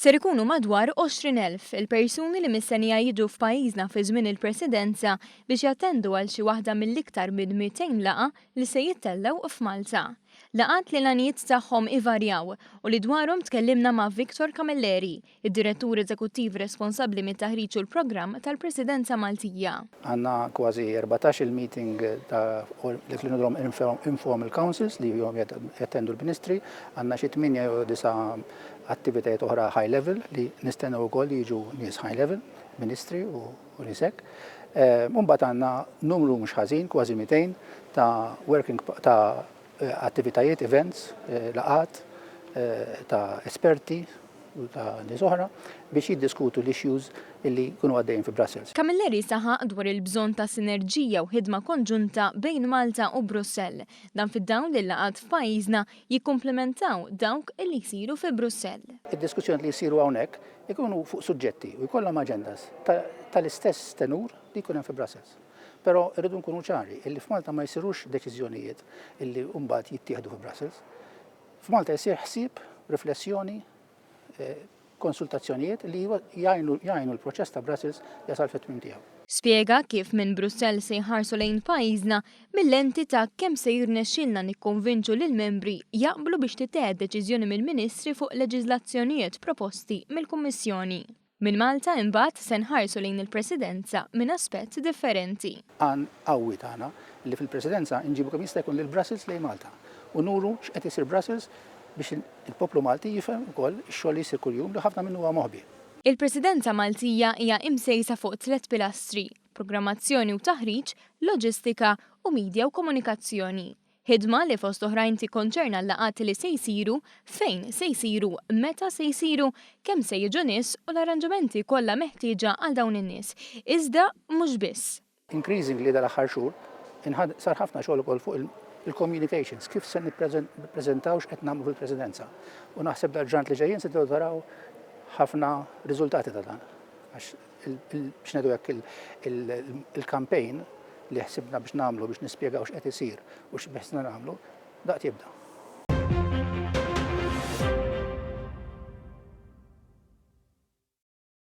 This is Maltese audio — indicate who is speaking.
Speaker 1: Ser ikunu madwar 20,000 il-persuni li mistennija jiġu f'pajjiżna fi żmien il-Presidenza biex jattendu għal xi waħda mill-iktar minn 200 laqgħa li se jittellgħu f'Malta. Laqgħat li l-għanijiet tagħhom ivarjaw u li dwarhom tkellimna ma' Victor Camilleri, id-Direttur Eżekuttiv responsabbli mit-taħriġ u l-programm tal-Presidenza Maltija.
Speaker 2: Għandna kważi 14-il meeting ta' dik li ngħidulhom informal councils li fihom jattendu l-Ministri. Għandna xi tmienja jew disa' attivitajiet oħra high level li nistennew ukoll li jiġu nies high level, Ministri u nies hekk. U mbagħad għandna numru mhux ħażin, kważi 200 ta' working ta' attivitajiet, events, laqgħat ta' esperti u ta' nies oħra biex jiddiskutu l-issues illi jkunu għaddejjin fi Brussels.
Speaker 1: Camilleri saħaq dwar il-bżonn ta' sinerġija u ħidma konġunta bejn Malta u Brussell. Dan fid-dawl li l-laqgħat f'pajjiżna jikkumplimentaw dawk li jsiru fi Brussell.
Speaker 2: Id-diskussjonijiet li jsiru hawnhekk ikunu fuq suġġetti u jkollhom agendas tal-istess tenur li jkun hemm fi Brussels. Però rridu nkunu ċari illi f'Malta ma jsirux deċiżjonijiet illi mbagħad jittieħdu fi Brussels. F'Malta jsir ħsieb, riflessjoni, konsultazzjonijiet li jgħinu l-proċess ta' Brussels jasal fit-tmiem tiegħu.
Speaker 1: Spjega kif minn Brussell se jħarsu lejn pajjiżna mil-lenti ta' kemm se jirnexxielna nikkonvinċu lill-membri jaqblu biex tittieħed deċiżjoni mill-Ministri fuq leġiżlazzjonijiet proposti mill-Kummissjoni. Minn Malta imbagħad se nħarsu lejn il-Presidenza minn aspett differenti.
Speaker 2: Għan qawwi tagħna li fil-Presidenza nġibu kemm jista' jkun lil Brussels lejn Malta u nuru x'qed isir Brussels biex il-poplu Malti jifhem ukoll ix-xogħol li jsir kuljum li ħafna minnu huwa moħbi.
Speaker 1: Il-Presidenza Maltija hija imsejsa fuq tlett pilastri, programmazzjoni u taħriġ, loġistika, u media u komunikazzjoni. Ħidma li fost oħrajn tikkonċerna l-laqgħat li se jsiru, fejn se jsiru, meta se jsiru, kemm se jiġu nies u l-arranġamenti kollha meħtieġa għal dawn in-nies. Iżda mhux biss.
Speaker 2: Increasingly dal-aħħar xhur sar ħafna xogħol ukoll fuq il-communications, kif se nippreżentaw x'qed nagħmlu fil-Presidenza. U naħseb dal-ġranet li ġejjin se tibdew taraw ħafna riżultati ta' dan. Għax biex ngħidu hekk il-campaign li ħsibna biex nagħmlu biex nispjegaw x'qed isir u x'beħsibna nagħmlu, daqt jibda.